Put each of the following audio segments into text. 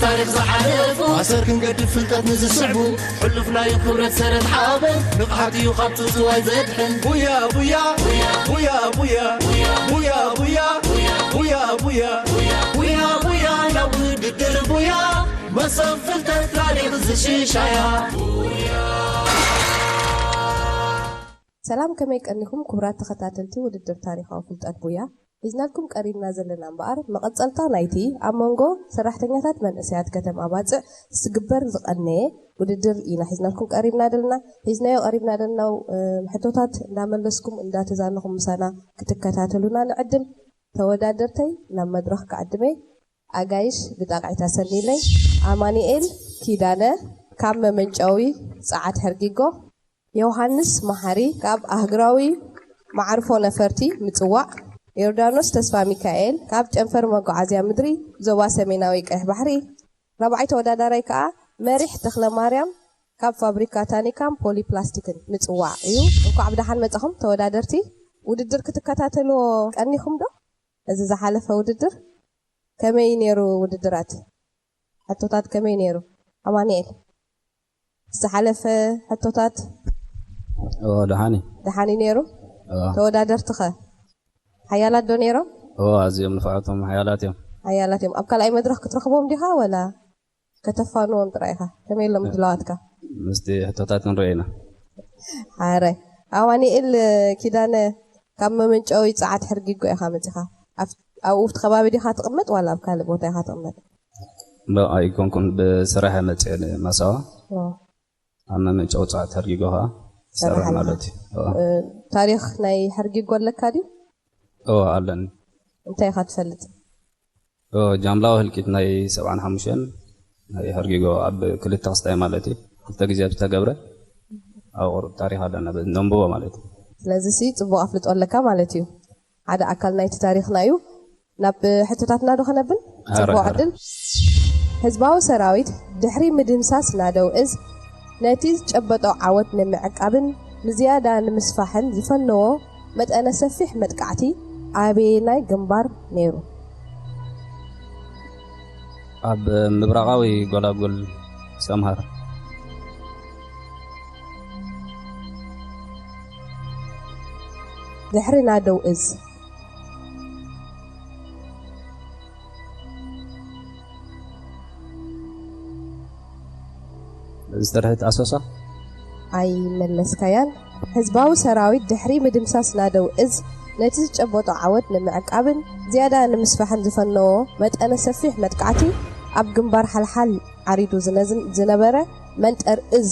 ታሪኽ ዝዓረፉ ኣሰር ክንገድፍ ፍልጠት ንዝስዕቡ ሕሉፍ ናዩ ክብረት ሰረት ሓበን ንቕሓት እዩ ካብቱ ዝዋይ ዘድሕን ቡያ ቡያ ቡያ ቡያ ቡያ ቡያ ቡያ ቡያ ቡያ ቡያ ቡያ ናብ ውድድር ቡያ መሶብ ፍልጠት ታሪኽ ዝሽሻያ ሰላም ከመይ ቀኒኹም ክቡራት ተኸታተልቲ ውድድር ታሪኻዊ ፍልጠት ቡያ። ሒዝናልኩም ቀሪብና ዘለና እምበኣር መቐጸልታ ናይቲ ኣብ መንጎ ሰራሕተኛታት መንእሰያት ከተማ ባጽዕ ዝግበር ዝቐነየ ውድድር ኢና ሒዝናልኩም ቀሪብና ዘለና። ሒዝናዮ ቀሪብና ዘለና ሕቶታት እንዳመለስኩም እንዳተዛነኹም ምሳና ክትከታተሉና ንዕድም። ተወዳደርተይ ናብ መድረኽ ክዕድመይ ኣጋይሽ ብጣቕዒት ኣሰኒለይ። ኣማኒኤል ኪዳነ ካብ መመንጨዊ ጸዓት ሕርጊጎ፣ ዮሃንስ መሓሪ ካብ ኣህግራዊ መዓርፎ ነፈርቲ ምጽዋዕ፣ ዮርዳኖስ ተስፋሚካኤል ካብ ጨንፈር መጓዓዝያ ምድሪ ዞባ ሰሜናዊ ቀይሕ ባሕሪ፣ ራብዓይ ተወዳዳራይ ከኣ መሪሕ ተኽለማርያም ካብ ፋብሪካ ታኒካን ፖሊፕላስቲክን ምጽዋዕ እዩ። እንኳዕ ብደሓን መጻኹም ተወዳደርቲ። ውድድር ክትከታተልዎ ቀኒኹም ዶ? እዚ ዝሓለፈ ውድድር ከመይ ነይሩ ውድድራት? ሕቶታት ከመይ ነይሩ? ኣማኒኤል ዝሓለፈ ሕቶታት ደሓኒ ደሓኒ ነይሩ። ተወዳደርትኸ ሓያላት ዶ ነይሮም? ኣዝዮም ንፋዓቶም ሓያላት እዮም። ሓያላት እዮም። ኣብ ካልኣይ መድረኽ ክትረኽቦም ዲኻ ወላ ከተፋንዎም ጥራይ ኢኻ? ከመይ ኣሎ ምድላዋትካ? ምስቲ ሕቶታት ንሪኦ ኢና። ሓረ ኣማኒኤል ኪዳነ ካብ መመንጨዊ ጸዓት ሕርጊጎ ኢኻ መጺኻ። ኣብኡ እቲ ከባቢ ዲኻ ትቕመጥ ዋላ ኣብ ካልእ ቦታ ኢኻ ትቕመጥ? ኣይኮንኩን ብስራሕ መፅአ ማሳዋ ኣብ መመንጨዊ ፀዓት ሕርጊጎ ከዓ ይሰርሕ ማለት እዩ። ታሪኽ ናይ ሕርጊጎ ኣለካ ድዩ? ኣለኒ። እንታይ ኢኻ ትፈልጥ? ጃምላዊ ህልቂት ናይ ሰብዓን ሓሙሽተን ናይ ሕርጊጎ ኣብ ክልተ ክስታይ ማለት እዩ ክልተ ግዜ ዝተገብረ ኣብ ቁሩብ ታሪኽ ኣለና ነንብቦ ማለት እዩ። ስለዚ ሲ ፅቡቕ ኣፍልጦ ኣለካ ማለት እዩ። ሓደ ኣካል ናይቲ ታሪኽና እዩ። ናብ ሕቶታትና ዶ ከነብል? ጽቡቕ ዕድል። ህዝባዊ ሰራዊት ድሕሪ ምድምሳስ ናደው እዝ ነቲ ዝጨበጦ ዓወት ንምዕቃብን ንዝያዳ ንምስፋሕን ዝፈነዎ መጠነ ሰፊሕ መጥቃዕቲ ኣበየናይ ግንባር ነይሩ? ኣብ ምብራቓዊ ጎላጉል ሰምሃር። ድሕሪ ናደው እዝ ዝተርህት ኣሶሳ ኣይመለስካያን። ህዝባዊ ሰራዊት ድሕሪ ምድምሳስ ናደው እዝ ነቲ ዝጨበጦ ዓወት ንምዕቃብን ዝያዳ ንምስፋሕን ዝፈነዎ መጠነ ሰፊሕ መጥቃዕቲ ኣብ ግንባር ሓልሓል ዓሪዱ ዝነበረ መንጠር እዝ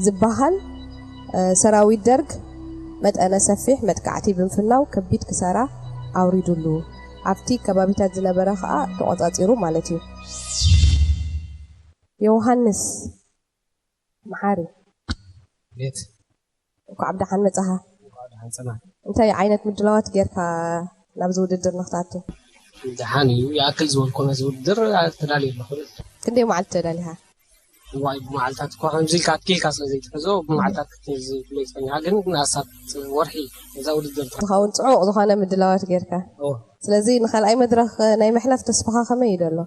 ዝበሃል ሰራዊት ደርግ መጠነ ሰፊሕ መጥቃዕቲ ብምፍናው ከቢድ ክሳራ ኣውሪዱሉ ኣብቲ ከባቢታት ዝነበረ ከዓ ተቆፃፂሩ ማለት እዩ። ዮውሃንስ መሓሪ ቤት እንኳዕ ብደሓን መፃኻ። እንታይ ዓይነት ምድላዋት ጌርካ ናብዚ ውድድር ንክትኣቱ? ደሓን እዩ ይኣክል ዝበልኮ ነዚ ውድድር ተዳልየ ኣለኹ። ክንደይ መዓልቲ ተዳሊኻ? እዋይ ብመዓልታት እኳ ከምዚ ኢልካ ኣትኪልካ ስለ ዘይትሕዞ ብመዓልታት ክትዝብሎ ይፀኒሓ ግን ንኣሳት ወርሒ እዛ ውድድር ትኸውን ፅዑቕ ዝኾነ ምድላዋት ጌርካ ስለዚ ንካልኣይ መድረክ ናይ ምሕላፍ ተስፋኻ ከመይ እዩ ዘሎ?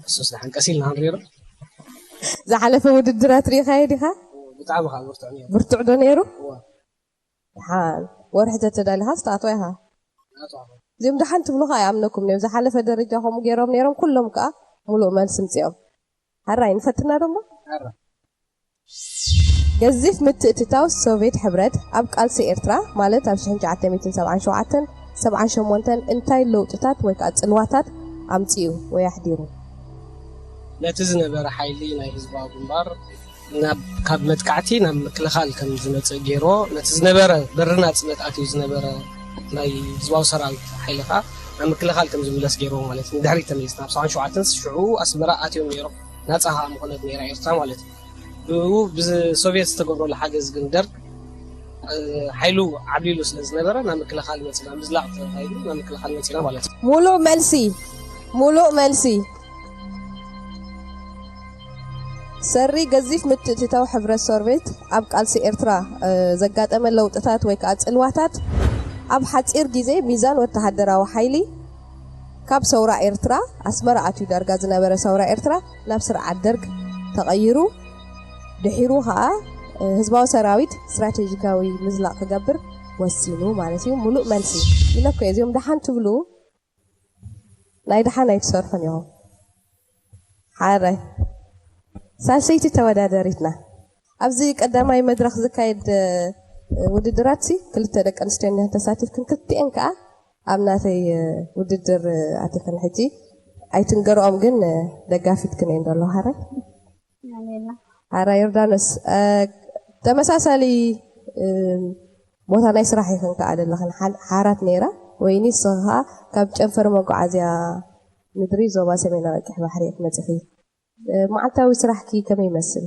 እሱስ ደሓን ቀስ ኢልና ክንሪኦ ዶ? ዝሓለፈ ውድድራት ሪኢኻዮ ዲኻ? ብጣዕሚ ከዓ ብርቱዕ ነይሩ። ብርቱዕ ዶ ነይሩ? እዋ። ደሓን ወርሒ ተተዳሊኻስ ትኣትዋ ኢኻ። እዚኦም ደሓን ትብሉኻ ኣይኣምነኩምን እዮም። ዝሓለፈ ደረጃ ከምኡ ገይሮም ነይሮም ኩሎም ከዓ ሙሉእ መልሲ ምፅኦም። ሓራይ ንፈትና ዶ እሞ? ሓራይ። ገዚፍ ምትእትታው ሶቬት ሕብረት ኣብ ቃልሲ ኤርትራ ማለት ኣብ ሽሕን ትሽዓተ ሚእትን ሰብዓን ሸውዓተን ሰብዓን ሸሞንተን እንታይ ለውጥታት ወይ ከዓ ፅልዋታት ኣምፂኡ ወይ ኣሕዲሩ? ነቲ ዝነበረ ሓይሊ ናይ ህዝባዊ ግንባር ናብ ካብ መጥቃዕቲ ናብ ምክልኻል ከም ዝመፅእ ገይርዎ ነቲ ዝነበረ በሪ ናፅነት ኣትዩ ዝነበረ ናይ ህዝባዊ ሰራዊት ሓይሊ ከዓ ናብ ምክልኻል ከም ዝምለስ ገይርዎ ማለት እዩ። ንድሕሪት ተመሊስና ኣብ ሰብዓን ሸውዓተን ሽዑ ኣስመራ ኣትዮም ነይሮም። ናፃ ከዓ ምኾነት ነይራ ኤርትራ ማለት እዩ። ብኡ ብሶቪየት ዝተገብረሉ ሓገዝ ግን ደርግ ሓይሉ ዓብሊሉ ስለ ዝነበረ ናብ ምክልኻል መፂና ምዝላቕ ተባሂሉ ናብ ምክልኻል መፂና ማለት እዩ። ሙሉእ መልሲ ሙሉእ መልሲ ሰሪ ገዚፍ ምትእትታው ሕብረት ሶርቬት ኣብ ቃልሲ ኤርትራ ዘጋጠመ ለውጥታት ወይ ከዓ ፅልዋታት ኣብ ሓፂር ግዜ ሚዛን ወተሃደራዊ ሓይሊ ካብ ሰውራ ኤርትራ ኣስመራ ኣትዩ ዳርጋ ዝነበረ ሰውራ ኤርትራ ናብ ስርዓት ደርግ ተቐይሩ። ድሒሩ ኸኣ ህዝባዊ ሰራዊት ስትራቴጂካዊ ምዝላቕ ክገብር ወሲኑ ማለት እዩ። ሙሉእ መልሲ ኢለኮ እዚኦም ደሓን ትብሉ ናይ ደሓን ኣይትሰርሑን ኢኹም። ሓራይ ሳልሰይቲ ተወዳደሪትና ኣብዚ ቀዳማይ መድረኽ ዝካየድ ውድድራት ሲ ክልተ ደቂ ኣንስትዮ እኒሀን ተሳቲፍክን ክልቲኤን ከዓ ኣብ ናተይ ውድድር ኣቲኽን ሕጂ ኣይትንገርኦም ግን ደጋፊትክን እየን ዘሎ ሓራይ ሓራ ዮርዳኖስ ተመሳሳሊ ቦታ ናይ ስራሕ ይኽን ከዓ ዘለኽን ሓራት ነይራ ወይኒ ንስኻ ከዓ ካብ ጨንፈር መጓዓዝያ ምድሪ ዞባ ሰሜናዊ ቀይሕ ባሕሪ ክትመፅኺ መዓልታዊ ስራሕኪ ከመይ ይመስል?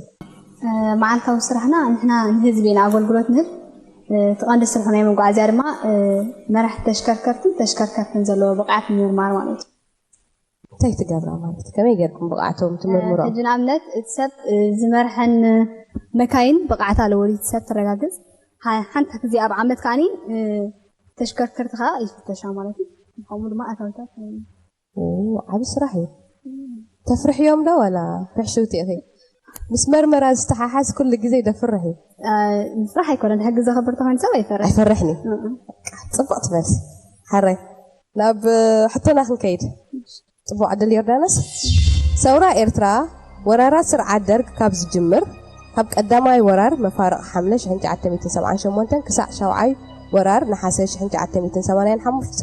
መዓልታዊ ስራሕና ንሕና ንህዝቢ ኢና ኣገልግሎት ንህብ እቲ ቀንዲ ስርሑ ናይ መጓዓዝያ ድማ መራሕቲ ተሽከርከርትን ተሽከርከርትን ዘለዎ ብቕዓት ንምርማር ማለት እዩ እንታይ ትገብራ ማለት ከመይ ጌርኩም ብቕዓቶም ትምርምሮም ሕጂ ንኣብነት እቲ ሰብ ዝመርሐን መካይን ብቕዓት ኣለዎ እቲ ሰብ ተረጋግፅ ሓንቲ ግዜ ኣብ ዓመት ከዓኒ ተሽከርከርቲ ከዓ ይፍተሻ ማለት እዩ ከምኡ ድማ ኣታዊታት ዓብ ስራሕ እዩ ተፍርሕዮም ዶ ዋላ ፍሕሽውቲ ኢኺ ምስ መርመራ ዝተሓሓዝ ኩሉ ግዜ ደፍርሕ እዩ ምፍራሕ ኣይኮነን ሕጊ ዘኽብር ተኾይኑ ሰብ ኣይፈርሕ ኣይፈርሕኒ ፅቡቅ ትመልሲ ሓራይ ናብ ሕቶና ክንከይድ ፅቡቅ ዕድል ዮርዳኖስ ሰውራ ኤርትራ ወራራት ስርዓት ደርግ ካብ ዝጅምር ካብ ቀዳማይ ወራር መፋርቕ ሓምለ ሽሕን ትሽዓተ ሚእትን ሰብዓን ሸሞንተን ክሳዕ ሻውዓይ ወራር ነሓሰ ሽሕን ትሽዓተ ሚእትን ሰማንያን ሓሙሽተ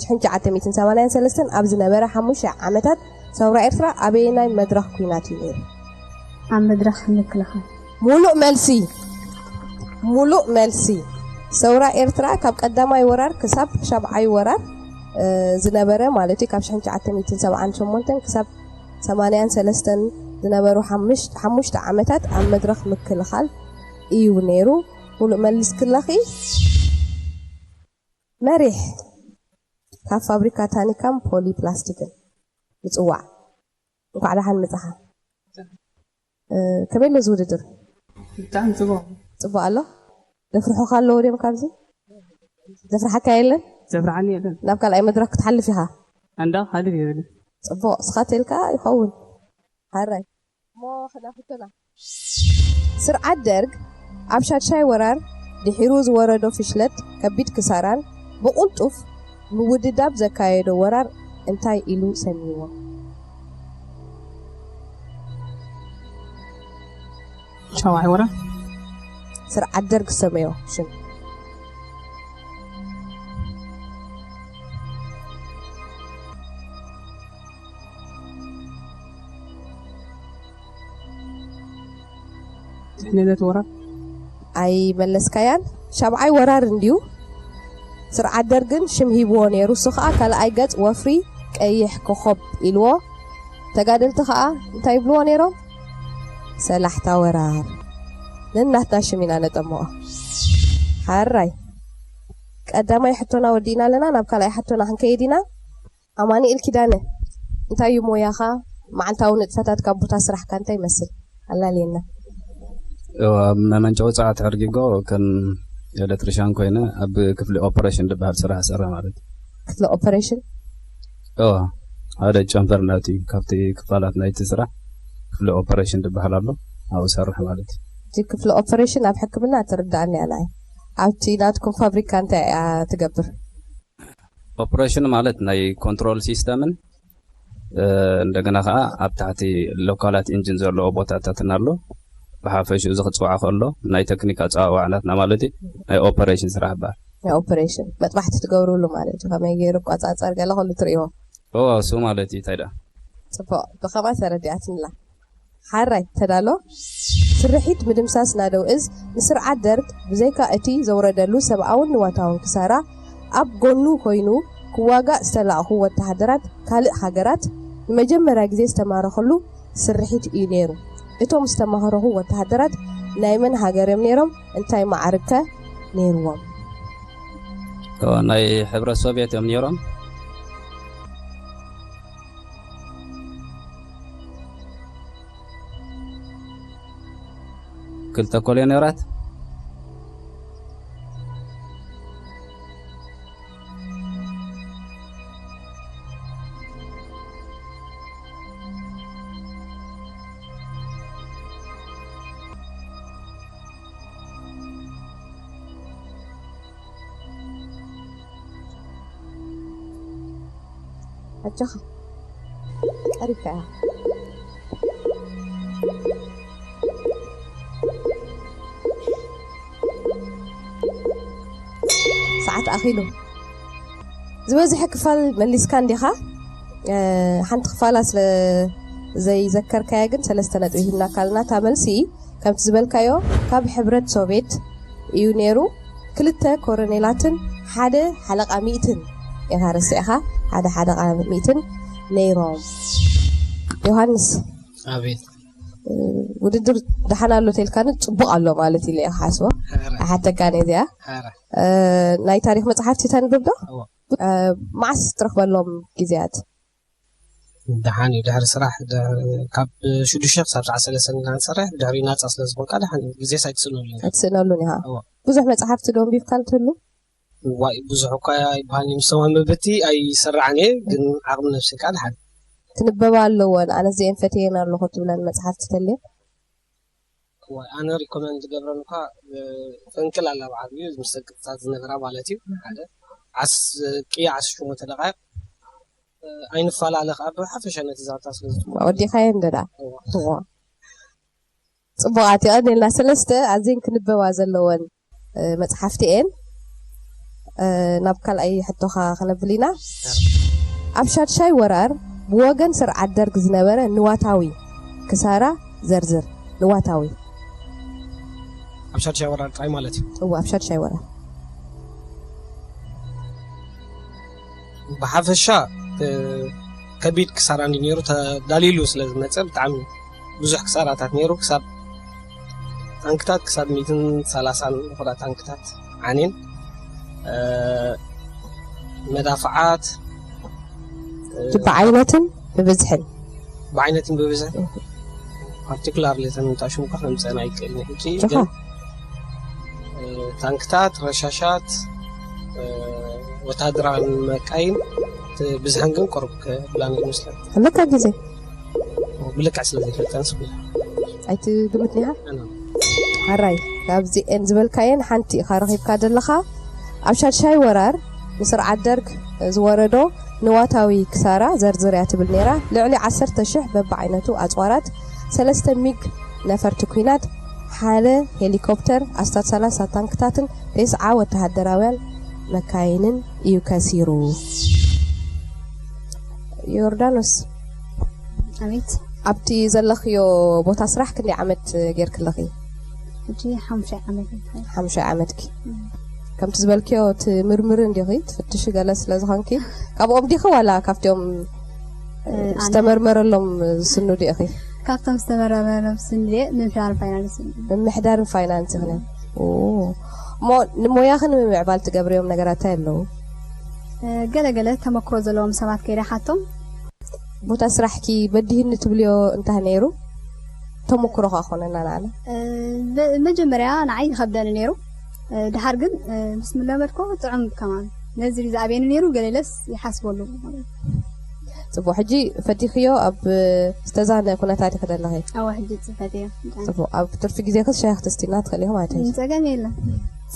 ሽሕን ትሽዓተ ሚእትን ሰማንያን ሰለስተን ኣብ ዝነበረ ሓሙሽተ ዓመታት ሰውራ ኤርትራ ኣበየናይ መድረኽ ኲናት እዩ ነይሩ? ኣብ መድረኽ ምክልኻል። ሙሉእ መልሲ ሙሉእ መልሲ ሰውራ ኤርትራ ካብ ቀዳማይ ወራር ክሳብ ሻብዓይ ወራር ዝነበረ ማለት እዩ ካብ ሽሕን ትሽዓተ ሚእትን ሰብዓን ሸሞንተን ክሳብ ሰማንያን ሰለስተን ዝነበሩ ሓሙሽተ ዓመታት ኣብ መድረኽ ምክልኻል እዩ ነይሩ። ሙሉእ መሊስክለኺ። መሪሕ ካብ ፋብሪካ ታኒካን ፖሊ ፕላስቲክን ምፅዋዕ። እንኳዕ ደሓን መፃኻ። ከመይ ኣሎ እዚ ውድድር? ብጣዕሚ ፅቡቅ። ፅቡቅ ኣሎ። ዘፍርሑኻ ኣለዎ ድዮም ካብዚ? ዘፍርሓካ የለን? ዘፍርሓኒ የለን። ናብ ካልኣይ መድረክ ክትሓልፍ ኢኻ። ኣንዳ ሓልፍ የብልን። ፅቡቅ። ስኻ ተልካ ይኸውን። ሓራይ። እሞ ናብ ሕቶና። ስርዓት ደርግ ኣብ ሻድሻይ ወራር ድሒሩ ዝወረዶ ፍሽለት ከቢድ ክሳራን ብቕልጡፍ ምውድዳብ ዘካየዶ ወራር እንታይ ኢሉ ሰምይዎ? ሻውዓይ ወራር ስርዓት ደርግ ዝሰመዮ ሽም ድሕንነት ወራር ኣይመለስካያን። ሻብዓይ ወራር እንድዩ። ስርዓት ደርግን ሽም ሂብዎ ነይሩ። እሱ ኸኣ ካልኣይ ገጽ ወፍሪ ቀይሕ ኮኾብ ኢልዎ። ተጋደልቲ ኸኣ እንታይ ይብልዎ ነይሮም? ሰላሕታ ወራር። ነናትና ሽም ኢና ነጠምቖ። ሓራይ ቀዳማይ ሕቶና ወዲእና ኣለና። ናብ ካልኣይ ሕቶና ክንከይድ ኢና። ኣማኒኤል ኪዳነ፣ እንታይ እዩ ሞያኻ? መዓልታዊ ንጥፈታትካ ኣብ ቦታ ስራሕካ እንታይ ይመስል? ኣላልየና። እወ፣ ኣብ መመንጨዊ ጸዓት ሕርጊጎ ከም ኤሌክትሪሻን ኮይነ ኣብ ክፍሊ ኦፐሬሽን ዝበሃል ስራሕ እሰርሕ ማለት እዩ። ክፍሊ ኦፐሬሽን? እወ፣ ሓደ ጨንፈር ናይቲ ካብቲ ክፋላት ናይቲ ስራሕ ክፍሊ ኦፐሬሽን ዝበሃል ኣሎ፣ ኣብኡ እሰርሕ ማለት እዩ። እቲ ክፍሊ ኦፐሬሽን ኣብ ሕክምና ትርዳእኒ እያ ንዓይ። ኣብቲ ናትኩም ፋብሪካ እንታይ እያ ትገብር? ኦፕሬሽን ማለት ናይ ኮንትሮል ሲስተምን እንደገና ከዓ ኣብ ታሕቲ ሎካላት ኢንጂን ዘለዎ ቦታታትን ኣሎ። ብሓፈሽኡ እዚ ክፅዋዕ ከሎ ናይ ተክኒክ ኣፀዋውዓ ናትና ማለት እዩ ናይ ኦፐሬሽን ስራሕ ይበሃል። ናይ ኦፕሬሽን መጥባሕቲ ትገብርሉ ማለት እዩ። ከመይ ገይሩ ይቆፃፀር ገለ ከሉ ትርእይዎ። እሱ ማለት እዩ እንታይ ደኣ። ፅቡቕ ብኸምኣ ተረዲኣትንላ። ሓራይ ተዳሎ። ስርሒት ምድምሳስ ናደው እዝ ንስርዓት ደርግ ብዘይካ እቲ ዘውረደሉ ሰብኣውን ንዋታውን ክሳራ ኣብ ጎኑ ኮይኑ ክዋጋእ ዝተላእኹ ወተሃደራት ካልእ ሃገራት ንመጀመርያ ግዜ ዝተማረኸሉ ስርሒት እዩ ነይሩ። እቶም ዝተማህረኹ ወተሃደራት ናይ መን ሃገር እዮም ነይሮም? እንታይ ማዕርግ ከ ነይርዎም? ናይ ሕብረት ሶቭየት እዮም ነይሮም። ክልተ ኮሎኔላት ኣጆኻ፣ ቀሪብካ ኢኻ። ሰዓት ኣኺሉ። ዝበዝሐ ክፋል መሊስካ እንዲኻ። ሓንቲ ክፋላ ስለ ዘይዘከርካያ ግን ሰለስተ ነጥቢ ሂብናካ ኣለና። እታ መልሲ ከምቲ ዝበልካዮ ካብ ሕብረት ሶቬት እዩ ነይሩ። ክልተ ኮረኔላትን ሓደ ሓለቓ ሚእትን ኢኻ ረሲዕኻ። ሓደ ሓለቓ ሚእትን ነይሮም። ዮሃንስ፣ ኣቤት። ውድድር ደሓን ኣሎ ተልካኒ ጽቡቕ ኣሎ ማለት ኢለ እየ ክሓስቦ። ኣይሓተካን እየ እዚኣ። ናይ ታሪኽ መጽሓፍቲ ተንብብ ዶ? መዓስ ትረኽበሎም ግዜያት? ደሓን እዩ። ድሕሪ ስራሕ ካብ ሽዱሽተ ክሳብ ሰዓት ሰለስተ ኢና ንሰርሕ። ድሕሪ ናፃ ስለ ዝኾንካ ደሓን እዩ። ግዜስ ኣይትስእነሉን። ኣይትስእነሉን ኢኻ። ብዙሕ መጽሓፍቲ ዶ ኣንቢብካ ትህሉ? ዋይ፣ ብዙሕ እኳ ኣይበሃልን እዩ። ምስ ተማንበብቲ ኣይሰራዕን እየ፣ ግን ዓቕሚ ነብሲ ከዓ ደሓን። ክንበባ ኣለወን፣ ኣነ እዚአን ፈትየን ኣለኹ ትብለን መጽሓፍቲ ተልየን? ዋይ፣ ኣነ ሪኮመንድ ዝገብረን እኳ ፈንቅል ኣላ ብዓብዩ ምስ ደቂ ቅጻት ዝነበራ ማለት እዩ። ሓደ ዓስ ቅያ ዓሰርተ ሸሞንተ ደቃይቕ ኣይንፈላለ ከዓ ብሓፈሻ ነቲ ዛንታ ስለ ዝትሞ ወዲኻየ እንደዳ ጽቡቓት። ይቐኒልና። ሰለስተ ኣዝየን ክንበባ ዘለወን መጽሓፍቲ እየን። ናብ ካልኣይ ሕቶኻ ክነብል ኢና። ኣብ ሻድሻይ ወራር ብወገን ስርዓት ደርግ ዝነበረ ንዋታዊ ክሳራ ዘርዝር። ንዋታዊ ኣብ ሻድሻይ ወራር ጥራይ ማለት እዩ። እዎ፣ ኣብ ሻድሻይ ወራር ብሓፈሻ ከቢድ ክሳራ እንዲ ነይሩ ተዳሊሉ ስለ ዝመፀ ብጣዕሚ ብዙሕ ክሳራታት ነይሩ። ክሳብ ታንክታት ክሳብ ሚእትን ሰላሳን ዝኾና ታንክታት ዓኔን መዳፍዓት ብዓይነትን ብብዝሕን ብዓይነትን ብብዝሕን ፓርቲኩላር ለተን ምጣሽም እኳ ከምፀን ኣይክእልን ሕጂ ግን ታንክታት፣ ረሻሻት፣ ወታደራዊ መካይን ብዝሕን ግን ቅሩብ ክብላን ይመስለኒ። ኣለካ ግዜ ብልክዕ ስለ ዘይፈልጠን ስብላ ኣይትግምት ኒሃ ሓራይ ካብዚኤን ዝበልካየን ሓንቲ ኢኻ ረኺብካ ዘለኻ። ኣብ ሻድሻይ ወራር ንስርዓት ደርግ ዝወረዶ ንዋታዊ ክሳራ ዘርዝርያ ትብል ነይራ። ልዕሊ ዓሰርተ ሽሕ በብዓይነቱ ኣፅዋራት፣ ሰለስተ ሚግ ነፈርቲ ኩናት፣ ሓደ ሄሊኮፕተር፣ ኣስታት ሰላሳ ታንክታትን ተስዓ ወተሃደራውያን መካይንን እዩ ከሲሩ። ዮርዳኖስ፣ ኣቤት። ኣብቲ ዘለኽዮ ቦታ ስራሕ ክንደይ ዓመት ጌርክለኺ? ሕጂ ሓሙሻይ ዓመት ይበሃል። ሓሙሻይ ዓመትኪ። ከምቲ ዝበልክዮ ትምርምሪ እንዲኺ ትፍትሺ ገለ ስለ ዝኾንኪ ካብኦም ዲኺ ዋላ ካብቲኦም ዝተመርመረሎም ዝስኑ ዲኺ? ካብቶም ዝተመርመረሎም ዝስኑ ድየ ምምሕዳርን ፋይናንስን። ምምሕዳርን ፋይናንስ ይኽነ። እሞ ንሞያኺ ንምምዕባል ትገብርዮም ነገራት እንታይ ኣለዉ? ገለ ገለ ተመክሮ ዘለዎም ሰባት ከይደ ሓቶም። ቦታ ስራሕኪ በዲህኒ ትብልዮ እንታይ ነይሩ? ተመክሮኻ ኮነና ንዓና። መጀመርያ ንዓይ ይኸብደኒ ነይሩ። ድሓር ግን ምስ ምለመድኮ ጥዑም ከማን ነዚ ዝኣብየኒ ነይሩ። ገለለስ ይሓስበሉ። ፅቡቅ። ሕጂ ፈቲኽዮ ኣብ ዝተዛነ ኩነታት ይክደለኺ? ኣዎ፣ ሕጂ ፅፈት እዮ። ፅቡቅ። ኣብ ትርፊ ግዜ ክስ ሻሂ ክትስቲና ትኽእል ኢኹ ማለት እዩ። ፀገም የለን።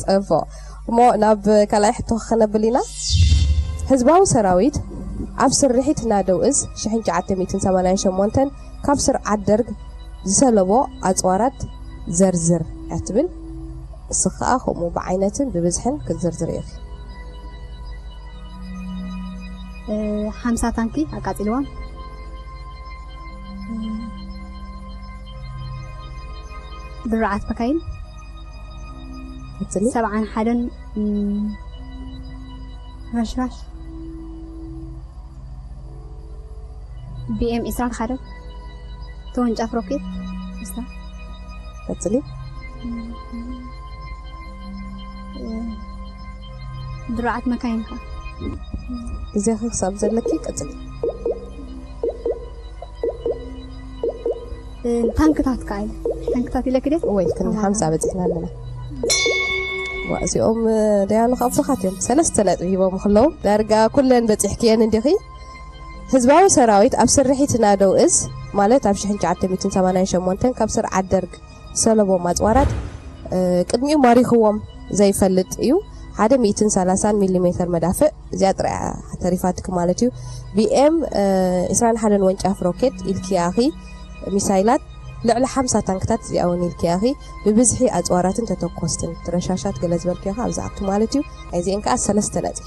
ፅቡቅ። እሞ ናብ ካልኣይ ሕቶ ክኸነብል ኢና። ህዝባዊ ሰራዊት ኣብ ስርሒት ናደው እዝ ሽሕን ትሽዓተ ሚእትን ሰማንያን ሸሞንተን ካብ ስርዓት ደርግ ዝሰለቦ ኣፅዋራት ዘርዝር እያ ትብል። ንስኻ ከምኡ ብዓይነትን ብብዝሕን ክትዝርዝር ኢኺ። ሓምሳ ታንኪ ኣቃፂልዎም። ድሩዓት መካይን ቀፅሊ። ሰብዓን ሓደን ረሽራሽ ቢኤም ዒስራን ሓደን ተወንጫፍ ሮኬት ዒስራ ቀፅሊ። ድሩዓት መካይን ከ ግዜኺ ክሳብ ዘለኪ ቀፅሊ። ታንክታት ከ ኣለ ታንክታት ኢለክ ድየ ወይ ክንዲ ሓምሳ በፂሕና ኣለና። ዋ፣ እዚኦም ደያኑ ካብ ብዙሓት እዮም። ሰለስተ ነጥቢ ሂቦም ከለዉ ዳርጋ ኩለን በፂሕክየን እንዲኺ። ህዝባዊ ሰራዊት ኣብ ስርሒት ናደው እዝ ማለት ኣብ ሽሕን ትሽዓተ ሚእትን ሰማንያን ሸሞንተን ካብ ስርዓት ደርግ ሰለቦም ኣፅዋራት ቅድሚኡ ማሪኽዎም ዘይፈልጥ እዩ። ሓደ ሚእትን ሰላሳን ሚሊሜተር መዳፍዕ እዚኣ ጥራይ ተሪፋትኪ ማለት እዩ። ቢኤም ዕስራን ሓደን ወንጫፍ ሮኬት ኢልክያኺ፣ ሚሳይላት ልዕሊ ሓምሳ ታንክታት እዚኣ እውን ኢልክያኺ፣ ብብዝሒ ኣፅዋራትን ተተኮስትን ረሻሻት ገለ ዝበልክዮ ከዓ ኣብዛ ኣቱ ማለት እዩ። ናይዚአን ከዓ ሰለስተ ነጥቢ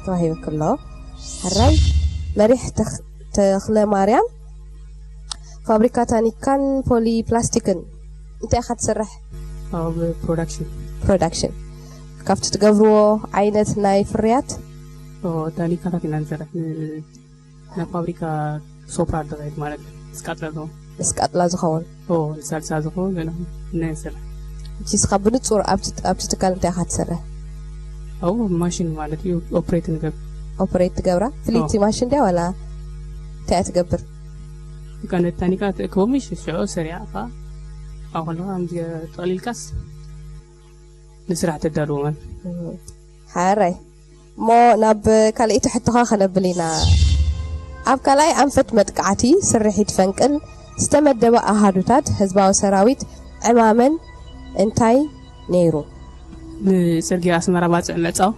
ተዋሂበኪ ኣሎ። ሕራይ መሪሕ ተኽ- ተኽለ ማርያም ፋብሪካ ታኒካን ፖሊ ፕላስቲክን እንታይ ኢኻ ትሰርሕ? ኣብ ፕሮዳክሽን ፕሮዳክሽን ካብቲ ትገብርዎ ዓይነት ናይ ፍርያት ታኒካታት ኢና ንሰርሕ። ናብ ፋብሪካ ሶፕራ ዝኸይድ ማለት እዩ። ስቃጥላ ዝኸውን ንስቃጥላ ዝኸውን ንሳልሳ ዝኸውን ገለ ናይ ንሰርሕ። ንስኻ ብንፁር ኣብቲ ኣብቲ ትካል እንታይ ኢኻ ትሰርሕ? ኣብኡ ማሽን ማለት እዩ ኦፕሬት ንገብር። ኦፕሬት ትገብራ ፍልይቲ ማሽን ድያ ዋላ እንታይ እያ ትገብር? በቃ ነቲ ታኒካ ትእክቦ ምሽ ሽዑ ሰሪዓ ኸዓ ኣብ ከለኻ ከምዚ ጠቕሊልካስ ንስራሕ ተዳልዎ ማለት ሓራይ እሞ ናብ ካልኣይቲ ሕቶኻ ከነብል ኢና። ኣብ ካልኣይ ኣንፈት መጥቃዕቲ ስርሒት ፈንቅል ዝተመደበ ኣሃዱታት ህዝባዊ ሰራዊት ዕማመን እንታይ ነይሩ? ንፅርግያ ኣስመራ ባፅዕ ምዕፃው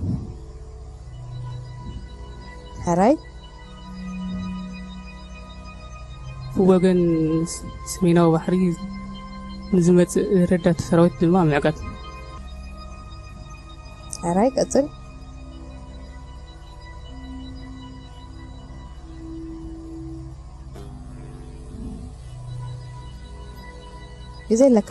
ሕራይ ብወገን ሰሜናዊ ባሕሪ ንዝመፅእ ረዳት ሰራዊት ድማ ምዕቃብ። ሕራይ ቀፅል። ግዜ ኣለካ።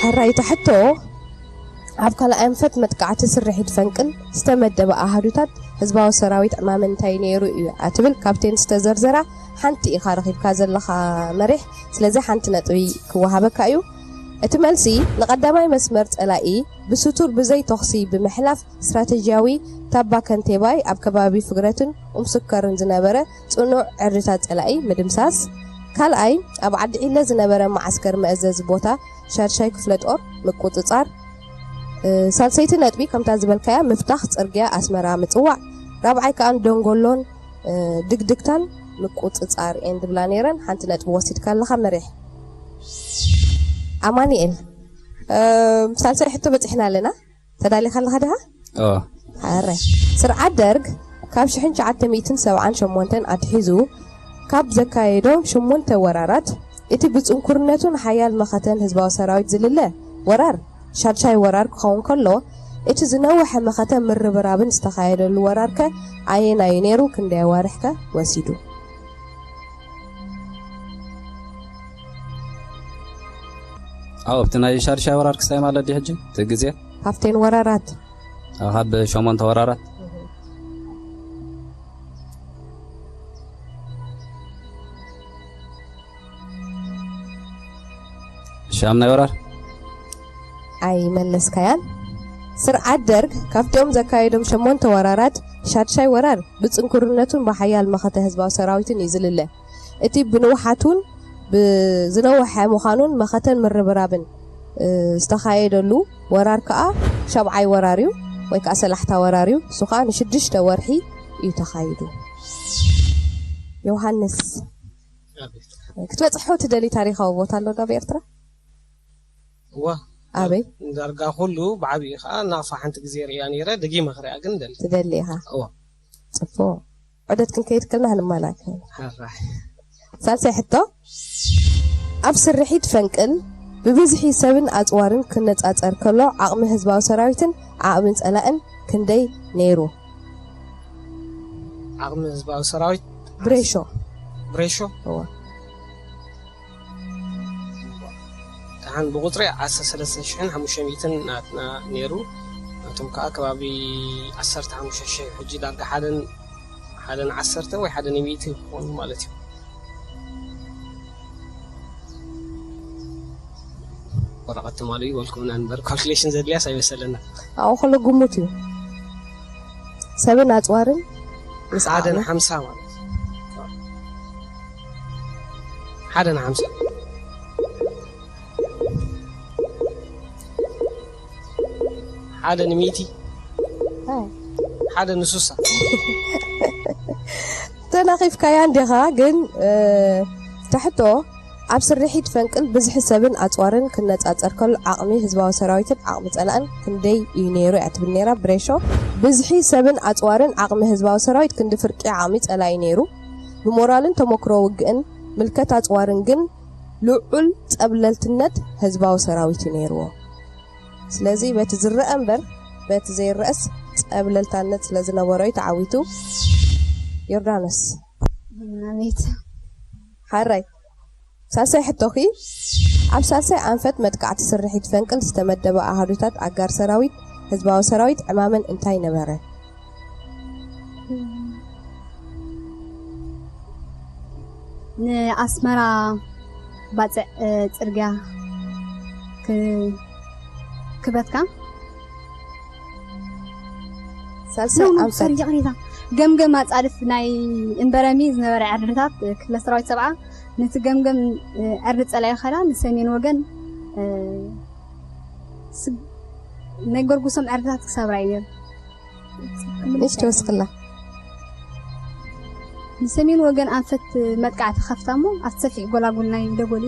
ሕራይ እታ ሕቶ ኣብ ካልኣይ ኣንፈት መጥቃዕቲ ስርሒት ፈንቅል ዝተመደበ ኣሃዱታት ህዝባዊ ሰራዊት ዕማመ እንታይ ነይሩ እዩ እትብል ካብተን ዝተዘርዘራ ሓንቲ ኢኻ ረኺብካ ዘለኻ መሪሕ። ስለዚ ሓንቲ ነጥቢ ክወሃበካ እዩ። እቲ መልሲ ንቐዳማይ መስመር ጸላኢ ብስቱር ብዘይ ተኹሲ ብምሕላፍ ስትራተጂያዊ ታባ ከንቴባይ ኣብ ከባቢ ፍግረትን ኡምስከርን ዝነበረ ጽኑዕ ዕርድታት ጸላኢ ምድምሳስ፣ ካልኣይ ኣብ ዓዲ ዒለ ዝነበረ መዓስከር መእዘዚ ቦታ ሻድሻይ ክፍለ ጦር ምቁጽጻር፣ ሳልሰይቲ ነጥቢ ከምታ ዝበልካያ ምፍታኽ ጽርግያ ኣስመራ ምጽዋዕ፣ ራብዓይ ከኣ ደንጎሎን ድግድግታን ምቁጽጻር እየን ዝብላ ነይረን። ሓንቲ ነጥቢ ወሲድካ ኣለኻ መሪሕ። ኣማኒኤል ሳልሳይ ሕቶ በጺሕና ኣለና። ተዳሊኻ ኣለኻ ድኻ? ኦ ኣረ ስርዓት ደርግ ካብ ሽሕን ትሽዓተ ሚእትን ሰብዓን ሸሞንተን ኣትሒዙ ካብ ዘካየዶ ሸሞንተ ወራራት እቲ ብጽንኩርነቱን ሓያል መኸተን ህዝባዊ ሰራዊት ዝልለ ወራር ሻድሻይ ወራር ክኸውን ከሎ እቲ ዝነውሐ መኸተ ምርብራብን ዝተኻየደሉ ወራርከ ኣየናዩ ነይሩ? ክንደይ ኣዋርሕከ ወሲዱ? ኣብቲ ናይ ሻድሻይ ወራር ክሳይ ማለት ድዩ ሕጂ እቲ ግዜ ካብተን ወራራት ኣብ ካብ ሸሞንተ ወራራት ሻምናይ ወራር ኣይመለስካያን። ስርዓት ደርግ ካብቶም ዘካየዶም ሸሞንተ ወራራት ሻድሻይ ወራር ብጽንኩርነቱን ብሓያል መኸተ ህዝባዊ ሰራዊትን እዩ ዝልለ። እቲ ብንውሓቱን ብዝነውሐ ምዃኑን መኸተን ምርብራብን ዝተኻየደሉ ወራር ከኣ ሻብዓይ ወራር እዩ ወይ ከኣ ሰላሕታ ወራር እዩ። እሱ ከኣ ንሽዱሽተ ወርሒ እዩ ተኻይዱ። ዮሃንስ ክትበጽሖ ትደሊ ታሪኻዊ ቦታ ኣሎ ኣብ ኤርትራ? እዋ ኣበይ? ዳርጋ ኩሉ ብዓብዩ ከዓ ናቕፋ ሓንቲ ግዜ ርእያ ነይረ፣ ደጊመ ክሪኣ ግን ደሊ ትደሊ ኢኻ? እዋ ጽቡቕ። ዑደት ክንከይድ ከልና ክንመላክ። ሕራይ ሳልሳይ ሕቶ ኣብ ስርሒት ፈንቅል ብብዝሒ ሰብን ኣጽዋርን ክነጻጸር ከሎ ዓቕሚ ህዝባዊ ሰራዊትን ዓቕሚ ጸላእን ክንደይ ነይሩ? ዓቕሚ ህዝባዊ ሰራዊት ብሬሾ ብሬሾ እዋ ደሓን ብቁፅሪ ዓሰርተ ሰለስተ ሽሕን ሓሙሽተ ሚእትን ናትና ነይሩ። ናቶም ከዓ ከባቢ ዓሰርተ ሓሙሽተ ሽሕ ሕጂ ዳርጋ ሓደን ሓደን ዓሰርተ ወይ ሓደ ሚእቲ ክኾኑ ማለት እዩ። ወረቐት ትማሉ ይበልኩምና ንበር ካልኩሌሽን ዘድልያስ ኣይመሰለና። ኣብኡ ከሎ ግሙት እዩ። ሰብን ኣፅዋርን ምስ ሓደ ዓቕሚ ንሓምሳ ማለት እዩ። ሓደ ንሓምሳ ሓደ ንሚእቲ ኣይ፣ ሓደ ንሱሳ ተናኺፍካያ እንዲኻ ግን ተሕቶ ኣብ ስርሒት ፈንቅል ብዝሒ ሰብን ኣፅዋርን ክነፃፀር ከሎ ዓቕሚ ህዝባዊ ሰራዊትን ዓቕሚ ፀላእን ክንደይ እዩ ነይሩ እያ ትብል ነይራ ብሬሾ። ብዝሒ ሰብን ኣፅዋርን ዓቕሚ ህዝባዊ ሰራዊት ክንዲ ፍርቂ ዓቕሚ ፀላኢ ነይሩ። ብሞራልን ተመክሮ ውግእን ምልከት ኣፅዋርን ግን ልዑል ፀብለልትነት ህዝባዊ ሰራዊት እዩ ነይርዎ። ስለዚ በቲ ዝረአ እምበር በቲ ዘይረአስ ፀብለልታነት ስለ ዝነበሮ እዩ ተዓዊቱ። ዮርዳኖስ። ናቤት ሓራይ ሳልሳይ ሕቶኺ ኣብ ሳልሳይ ኣንፈት መጥቃዕቲ ስርሒት ፈንቅል ዝተመደበ ኣሃዱታት ኣጋር ሰራዊት ህዝባዊ ሰራዊት ዕማመን እንታይ ነበረ? ንኣስመራ ባፅዕ እ፣ ፅርግያ ክ- ክበትካ ሳልሳይ ኖ፣ ኖ፣ ኣንፈት ሶሪ፣ ይቕሬታ። ገምገም ኣፃድፍ ናይ እምበረሚ ዝነበረ ዕርድታት እ፣ ክፍለ ሰራዊት ሰብዓ ነቲ ገምገም እ፣ ዕርዲ ፀላኢ ኸላ ንሰሜን ወገን እ፣ ስ- ናይ ጎርጉሶም ዕርድታት ክሰብራ እዩ ነይሩ። ንሽ ተወስኽላ ንሰሜን ወገን ኣንፈት መጥቃዕቲ ከፍታ እሞ ኣብቲ ሰፊሕ ጎላጉል ናይ ደጎሊ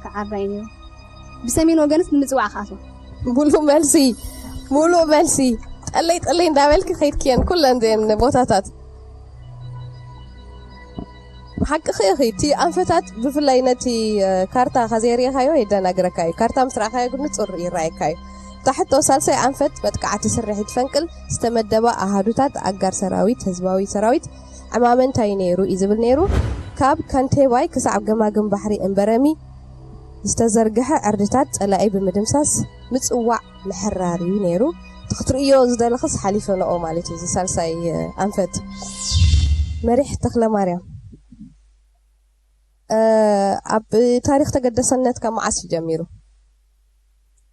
ክዓራ እዩ ነይሩ። ብሰሜን ወገንስ ንምፅዋዕ ክኣትዋ ሙሉእ መልሲ ሙሉእ መልሲ ጠለይ ጠለይ እንዳበልኪ ከይድክየን ኩለን ዜን ቦታታት ሓቅኺ ኢኺ። እቲ ኣንፈታት ብፍላይ ነቲ እ፣ ካርታ ከዘይርእኻዮ የደናግረካ እዩ። ካርታ ምስ ረኣኻዮ ግን ንጹር ይረኣየካ እዩ። እታ ሕቶ ሳልሳይ ኣንፈት መጥቃዕቲ ስርሒት ፈንቅል ዝተመደባ ኣሃዱታት ኣጋር ሰራዊት ህዝባዊ ሰራዊት ዕማመ እንታይ ነይሩ እዩ ዝብል ነይሩ። ካብ ከንቴባይ ክሳብ ገማግም ባሕሪ እምበረሚ ዝተዘርግሐ ዕርድታት ጸላኢ ብምድምሳስ ምጽዋዕ ምሕራር እዩ ነይሩ። እቲ ክትርእዮ ዝደለኽስ ሓሊፈ ንኦ ማለት እዩ። እዚ ሳልሳይ ኣንፈት መሪሕ ተኽለ ማርያም እ፣ ኣብ ታሪኽ ተገደሰነት ካብ መዓስ እዩ ጀሚሩ?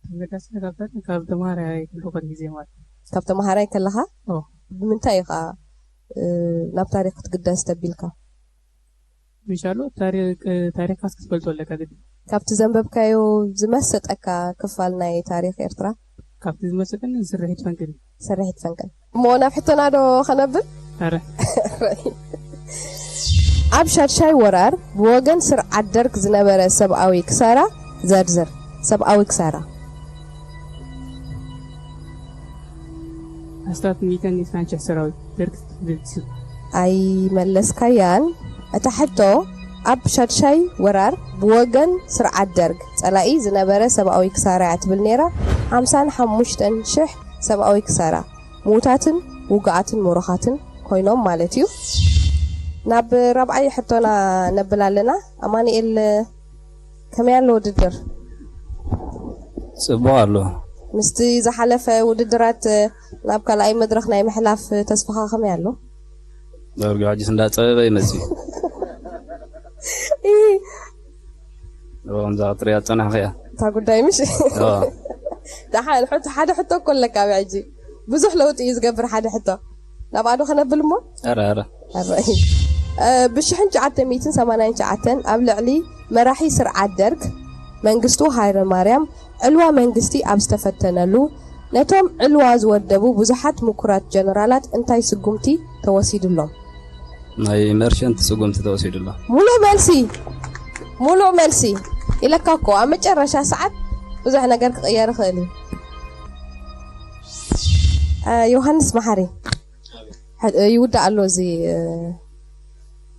ተገዳስነት ኣብ ታሪኽ ካብ ተምሃራይ ክልኾን ግዜ ማለት እዩ። ካብ ተምሃራይ ከለኻ ኦ። ብምንታይ ኢኻ እ፣ ናብ ታሪኽ ክትግደስ ተቢልካ? ምሻሎ ታሪኽ ታሪኻስ ክትፈልጦ ኣለካ ግዲ ካብቲ ዘንበብካዮ ዝመሰጠካ ክፋል ናይ ታሪኽ ኤርትራ? ካብቲ ዝመሰጠኒ ስርሒት ፈንቅል እዩ። ስርሒት ፈንቅል እሞ ናብ ሕቶና ዶ ከነብል? ኣረ ኣብ ሻድሻይ ወራር ብወገን ስርዓት ደርግ ዝነበረ ሰብኣዊ ክሳራ ዘርዝር። ሰብኣዊ ክሳራ ኣስታት ሚእትን ዕስራን ሽሕ ሰራዊት ደርግ ድምሲሱ። ኣይመለስካያን። እታ ሕቶ ኣብ ሻድሻይ ወራር ብወገን ስርዓት ደርግ ጸላኢ ዝነበረ ሰብኣዊ ክሳራ እያ ትብል ነይራ። ሓምሳን ሓሙሽተን ሽሕ ሰብኣዊ ክሳራ ምዉታትን ውጉኣትን ምሩኻትን ኮይኖም ማለት እዩ። ናብ ራብዓይ ሕቶና ነብል ኣለና። ኣማኑኤል ከመይ ኣሎ ውድድር? ጽቡቕ ኣሎ። ምስቲ ዝሓለፈ ውድድራት ናብ ካልኣይ መድረኽ ናይ ምሕላፍ ተስፋኻ ከመይ ኣሎ? ዳርጋ ሕጂስ እንዳጸበበ ይመጽእ እዩ። ከምዛ ጥርያ ጸናሕኽያ እታ ጉዳይ ምሽ ኦ፣ ደሓን ሕቶ ሓደ ሕቶ እኮ ኣለካ ኣብ ሕጂ ብዙሕ ለውጢ እዩ ዝገብር ሓደ ሕቶ ናብኣዶ ከነብል እሞ ኧረ ኧረ ኣራይ ብሽሕን ትሽዓተ ሚእትን ሰማንያን ትሽዓተን ኣብ ልዕሊ መራሒ ስርዓት ደርግ መንግስቱ ሃይለ ማርያም ዕልዋ መንግስቲ ኣብ ዝተፈተነሉ ነቶም ዕልዋ ዝወደቡ ብዙሓት ምኩራት ጀነራላት እንታይ ስጉምቲ ተወሲድሎም? ናይ መርሸንት ስጉምቲ ተወሲዱ ኣሎ። ሙሉእ መልሲ ሙሉእ መልሲ ኢለካ እኮ ኣብ መጨረሻ ሰዓት ብዙሕ ነገር ክቕየር ይኽእል እዩ። ዮሃንስ መሓሪ ይውዳእ ኣሎ እዚ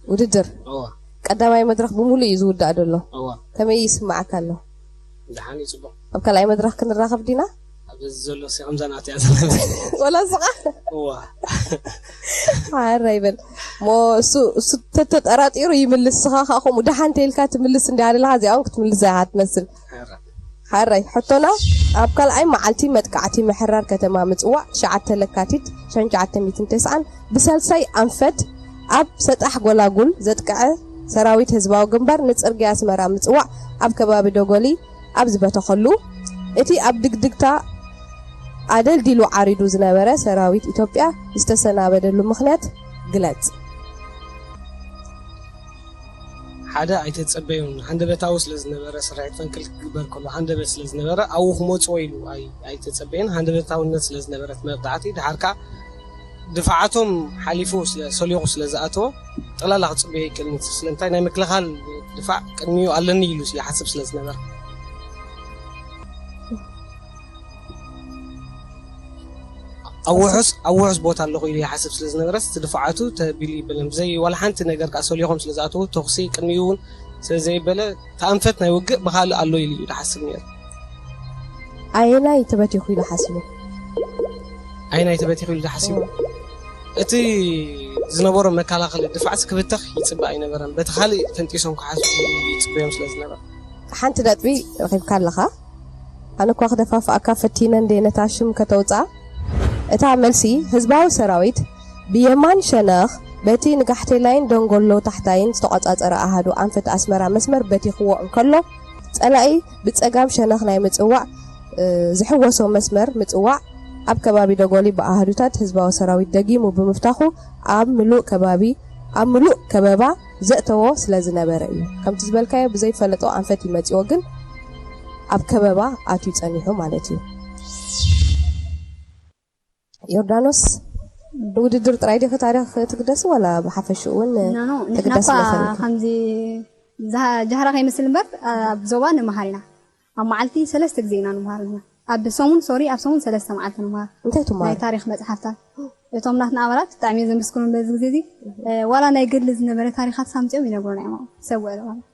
ውድድር። ቀዳማይ መድረኽ ብሙሉእ እዩ ዝውዳእ ዘሎ። ከመይ ይስምዓካ ኣሎ? ደሓን እዩ፣ ጽቡቕ። ኣብ ካልኣይ መድረኽ ክንራኸብ ዲና? ኣብዚ ዘሎ ሲ ከምዛ ናት እያ ዘለኒ። ወላ ስቓ እዋ ሓራ ይበል እሞ እሱ እሱ ተተጠራጢሩ ይምልስ። ስኻ ከዓ ከምኡ ደሓን ተይልካ ትምልስ እንዲያ ኣለኻ። እዚኣ እውን ክትምልስ እያ ትመስል። ሓራይ ሕቶና ኣብ ካልኣይ መዓልቲ መጥቃዕቲ ምሕራር ከተማ ምጽዋዕ ትሽዓተ ለካቲት ሽሕን ትሽዓተ ሚእትን ተስዓን ብሳልሳይ ኣንፈት ኣብ ሰጣሕ ጎላጉል ዘጥቅዐ ሰራዊት ህዝባዊ ግንባር ንጽርግያ ኣስመራ ምጽዋዕ ኣብ ከባቢ ደጎሊ ኣብ ዝበተኸሉ እቲ ኣብ ድግድግታ ኣደልዲሉ ዓሪዱ ዝነበረ ሰራዊት ኢትዮጵያ ዝተሰናበደሉ ምኽንያት ግለጽ። ሓደ ኣይተጸበዩን። ሃንደበታዊ ስለ ዝነበረ፣ ስርሒት ፈንቅል ክግበር ከሎ ሃንደበት ስለ ዝነበረ፣ ኣብኡ ክመጽዎ ኢሉ ኣይ-፣ ኣይተጸበየን። ሃንደበታውነት ስለ ዝነበረት መብጣዕቲ፣ ድሓር ከኣ ድፋዓቶም ሓሊፉ ስለ፣ ሰሊቑ ስለ ዝኣተወ፣ ጠቕላላ ክጽበዮ ኣይክእልን። ስለምንታይ? ናይ ምክልኻል ድፋዕ ቅድሚኡ ኣለኒ ኢሉ ይሓስብ ስለ ዝነበረ። ኣብ ውሑስ፣ ኣብ ውሑስ ቦታ ኣለኹ ኢሉ ይሓስብ ስለ ዝነበረስ፣ እቲ ድፋዓቱ ተቢሉ ይበለን። ብዘይ ዋላ ሓንቲ ነገር ከኣ ሰሊኾም ስለ ዝኣተዉ፣ ተኹሲ ቅድሚኡ እውን ስለ ዘይበለ፣ እቲ ኣንፈት ናይ ውግእ ብኻልእ ኣሎ ኢሉ እዩ ዝሓስብ ነይሩ። ኣየናይ ተበቲኹ ኢሉ ሓሲቡ? ኣየናይ ተበቲኹ ኢሉ ዝሓሲቡ? እቲ ዝነበሮ መከላኸሊ ድፋዕስ ክብተኽ ይጽበ ኣይነበረን። በቲ ካልእ ተንጢሶም ክሓስቡ ይጽበዮም ስለ ዝነበረ። ሓንቲ ነጥቢ ረኺብካ ኣለኻ። ኣነ እኳ ክደፋፍኣካ ፈቲነ እንዴ ነታ ሽም ከተውጽኣ፣ እታ መልሲ ህዝባዊ ሰራዊት ብየማን ሸነኽ በቲ ንጋሕቴላይን ደንጎሎ ታሕታይን ዝተቖጻጸረ ኣሃዱ ኣንፈት ኣስመራ መስመር በቲኽዎ እንከሎ፣ ጸላኢ ብጸጋም ሸነኽ ናይ ምጽዋዕ፣ እ፣ ዝሕወሶ መስመር ምጽዋዕ ኣብ ከባቢ ደጎሊ ብኣሃዱታት ህዝባዊ ሰራዊት ደጊሙ ብምፍታኹ ኣብ ምሉእ ከባቢ፣ ኣብ ምሉእ ከበባ ዘእተዎ ስለ ዝነበረ እዩ። ከምቲ ዝበልካዮ ብዘይፈለጦ ኣንፈት ይመጽዎ፣ ግን ኣብ ከበባ ኣትዩ ጸኒሑ ማለት እዩ። ዮርዳኖስ፣ ንውድድር ጥራይ ዲኺ ታሪኽ ትግደሲ ዋላ ብሓፈሽኡ እውን ኖ፣ ኖ፣ ንሕና ትግደሲ እኳ ይኽእል? ከምዚ ዝሃ-፣ ጃህራ ከይመስል እምበር፣ ኣብ ዞባ ንመሃር ኢና። ኣብ መዓልቲ ሰለስተ ግዜ ኢና ንምሃር ኣለና። ኣብ ሰሙን፣ ሶሪ፣ ኣብ ሰሙን ሰለስተ መዓልቲ ንምሃር። እንታይ ትምሃሩ? ናይ ታሪኽ መጽሓፍታት። እቶም ናትና ኣባላት ብጣዕሚ እዮም ዘመስግኑን በዚ ግዜ እዚ። እ፣ ዋላ ናይ ገድሊ ዝነበረ ታሪኻት ሳምጺኦም ይነግሩና እዮም። ሰብ ውዕሎ ማለት።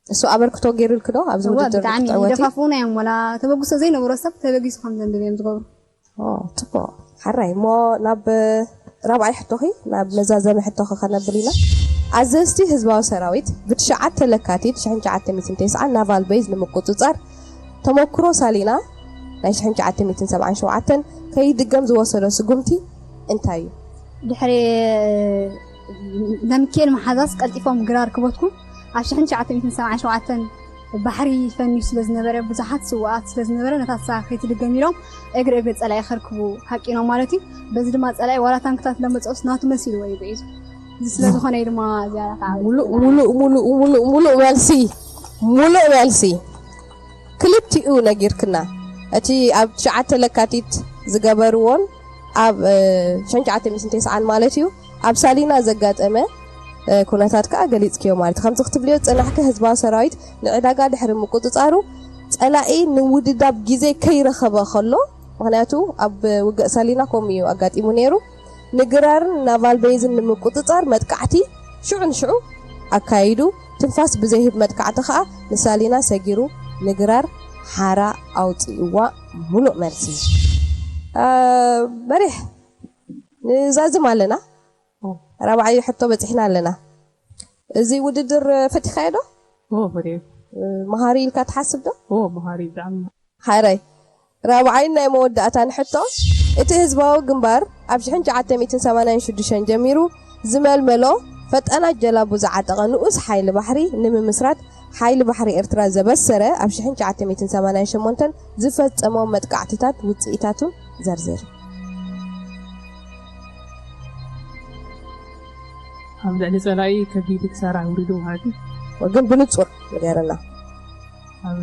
እሱ ኣበርክቶ ገይሩልኪ ዶ ኣብዚ እወ፣ ውድድር ብጣዕሚ ክትዕወቲ? ይደፋፍኡና እዮም። ዋላ ተበግሶ ዘይነበሮ ሰብ ተበጊሱ ከም ዘንብብ እዮም ዝገብሩ። ኦ፣ ጽቡቕ። ሓራይ፣ እሞ ናብ ራብዓይ ሕቶኺ፣ ናብ መዛዘሚ ሕቶኺ ከነብል ኢና። ኣዘዝቲ ህዝባዊ ሰራዊት ብትሽዓተ ለካቲት ሽሕን ትሽዓተ ሚእትን ተስዓን ናቫል ቤዝ ንምቁጽጻር ተመኩሮ ሳሊና ናይ ሽሕን ትሽዓተ ሚእትን ሰብዓን ሸውዓተን ከይድገም ዝወሰዶ ስጉምቲ እንታይ እዩ? ድሕሪ ነምኬል መሓዛስ ቀልጢፎም ግራር ክበትኩ ኣብ ሽሕን ትሽዓተ ሚእትን ሰብዓን ሸውዓተን ባሕሪ ፈንዩ ስለ ዝነበረ፣ ብዙሓት ስውኣት ስለ ዝነበረ፣ ነታ ንሳ ከይትድገም ኢሎም እግሪ እግሪ ጸላኢ ከርክቡ ሃቂኖም ማለት እዩ። በዚ ድማ ጸላኢ ዋላ ታንክታት ለመጸኡስ ናቱ መሲልዎ እዩ ጉዒዙ። እዚ ስለ ዝኾነ እዩ ድማ ዝያዳ ተዓዊቱ። ሙሉእ፣ ሙሉእ፣ ሙሉእ፣ ሙሉእ፣ ሙሉእ መልሲ፣ ሙሉእ መልሲ። ክልቲኡ ነጊርክና። እቲ ኣብ ትሽዓተ ለካቲት ዝገበርዎን ኣብ፣ እ፣ ሽሕን ትሽዓተ ሚእትን ተስዓን ማለት እዩ፣ ኣብ ሳሊና ዘጋጠመ፣ እ፣ ኩነታት ከኣ ገሊጽክዮ ማለት እዩ። ከምዚ ክትብልዮ ዝጸናሕኪ፣ ህዝባዊ ሰራዊት ንዕዳጋ ድሕሪ ምቁጽጻሩ፣ ጸላኢ ንውድዳብ ግዜ ከይረኸበ ከሎ፣ ምኽንያቱ ኣብ ውግእ ሳሊና ከምኡ እዩ ኣጋጢሙ ነይሩ። ንግራርን ናቫል ቤዝን ንምቁጽጻር መጥቃዕቲ ሽዑ ንሽዑ ኣካይዱ። ትንፋስ ብዘይህብ መጥቃዕቲ ከኣ ንሳሊና ሰጊሩ ንግራር ሓራ ኣውጺእዋ። ሙሉእ መልሲ። እ፣ መሪሕ፣ ንዛዝም ኣለና። ኦ። ራብዓይ ሕቶ በጺሕና ኣለና። እዚ ውድድር ፈቲኻዮ ዶ? ኦ፣ ፈትየ። እ፣ መሃሪ ኢልካ ትሓስብ ዶ? ኦ፣ መሃሪ ብጣዕሚ። ሓራይ። ራብዓይን ናይ መወዳእታን ሕቶ፣ እቲ ህዝባዊ ግንባር ኣብ ሽሕን ትሽዓተ ሚእትን ሰማንያን ሽዱሽተን ጀሚሩ ዝመልመሎ ፈጣናት ጀላቡ ዝዓጠቐ ንኡስ ሓይሊ ባሕሪ ንምምስራት ሓይሊ ባሕሪ ኤርትራ ዘበሰረ ኣብ ሽሕን ትሽዓተ ሚእትን ሰማንያን ሸሞንተን ዝፈጸሞ መጥቃዕትታት ውጽኢታቱ ዘርዝር። ኣብ ልዕሊ ጸላኢ ከቢድ ክሳራ ኣውሪዱ ማለት እዩ። ግን ብንጹር ንገረና። ኣብ፣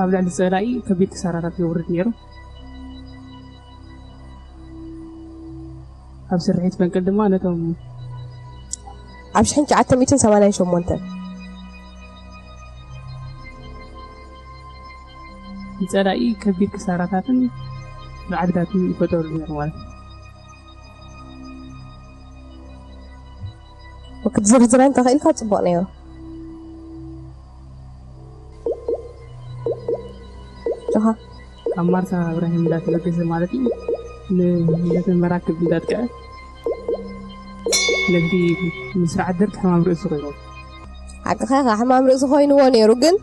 ኣብ ልዕሊ ጸላኢ ከቢድ ክሳራታት የውርድ ነይሩ። ኣብ ስርሒት ፈንቅል ድማ ነቶም ኣብ ሽሕን ትሽዓተ ሚእትን ሰማንያን ሸሞንተን ንጸላኢ ከቢድ ክሳራታትን ራዕድታትን ይፈጠሩ ነይሩ ማለት እዩ። ክትዝርዝረን እንተኽኢልካ ጽቡቕ ነይሩ። ጆሃ። ካብ ማርታ እብራሂም እንዳተበገሰ ማለት እዩ። ን-፣ ነተን መራክብ እንዳጥቀዐ ነቲ ምስራዕ ደርግ ሕማም ርእሲ ኮይኑ። ሓቅኻ ኢኻ፣ ሕማም ርእሲ ኮይንዎ ነይሩ፣ ግን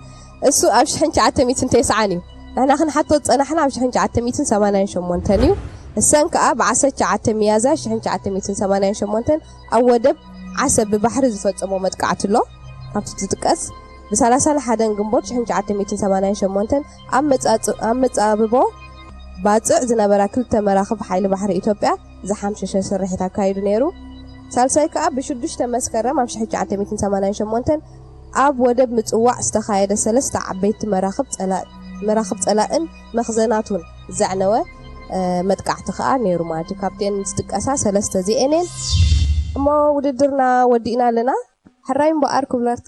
እሱ ኣብ ሽሕን ትሽዓተ ሚእትን ተስዓን እዩ። ንሕና ክንሓቶ ዝጸናሕና ኣብ ሽሕን ትሽዓተ ሚእትን ሰማንያን ሸሞንተን እዩ። እሰን ከኣ ብዓሰርተ ትሽዓተ ሚያዝያ ሽሕን ትሽዓተ ሚእትን ሰማንያን ሸሞንተን ኣብ ወደብ ዓሰብ ብባሕሪ ዝፈጸሞ መጥቃዕቲ ኣሎ። ካብቲ ዝጥቀስ፣ ብሰላሳን ሓደን ግንቦት ሽሕን ትሽዓተ ሚእትን ሰማንያን ሸሞንተን ኣብ መጻጽ-፣ ኣብ መጻብቦ ባጽዕ ዝነበራ ክልተ መራኽብ ሓይሊ ባሕሪ ኢትዮጵያ ዝሓምሸሸ ስርሒት ኣካይዱ ነይሩ። ሳልሳይ ከኣ ብሽዱሽተ መስከረም ኣብ ሽሕን ትሽዓተ ሚእትን ሰማንያን ሸሞንተን ኣብ ወደብ ምጽዋዕ ዝተኻየደ ሰለስተ ዓበይቲ መራኽብ ጸላእ መራኽብ ጸላእን መኽዘናቱን ዘዕነወ መጥቃዕቲ ከኣ ነይሩ ማለት እዩ። ካብተን ዝጥቀሳ ሰለስተ እዚኤን እየን። እሞ ውድድርና ወዲእና ኣለና። ሕራይ እምበኣር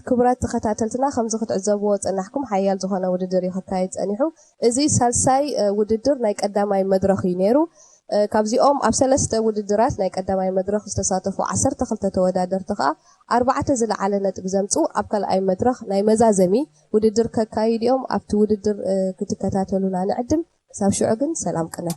ክቡራት ተኸታተልትና፣ ከምዚ ክትዕዘብዎ ጸናሕኩም ሓያል ዝኾነ ውድድር እዩ ክካየድ ጸኒሑ። እዚ ሳልሳይ ውድድር ናይ ቀዳማይ መድረኽ እዩ ነይሩ። ካብዚኦም ኣብ ሰለስተ ውድድራት ናይ ቀዳማይ መድረኽ ዝተሳተፉ ዓሰርተ ክልተ ተወዳደርቲ ከኣ ኣርባዕተ ዝለዓለ ነጥቢ ዘምጽኡ ኣብ ካልኣይ መድረኽ ናይ መዛዘሚ ውድድር ከካይድ እዮም። ኣብቲ ውድድር ክትከታተሉና ንዕድም። ክሳብ ሽዑ ግን ሰላም ቅነ።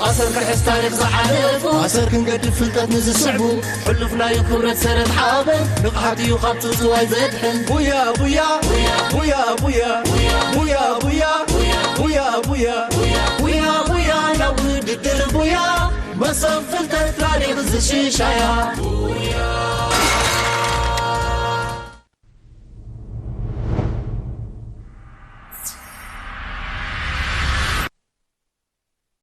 ኣሰር ክሕስ ታሪኽ ዝሓለፉ ኣሰር ክንገድፍ ፍልጠት ንዝስዕቡ ሕሉፍ ናይ ክብረት ሰረት ሓበን ንቕሓት እዩ ካብ ጽውጽዋይ ዘድሕን ቡያ ቡያ ቡያ ቡያ ቡያ ቡያ ቡያ ቡያ ቡያ ቡያ ቡያ ናብ ውድድር ቡያ መሰብ ፍልጠት ታሪኽ ዝሽሻያ ቡያ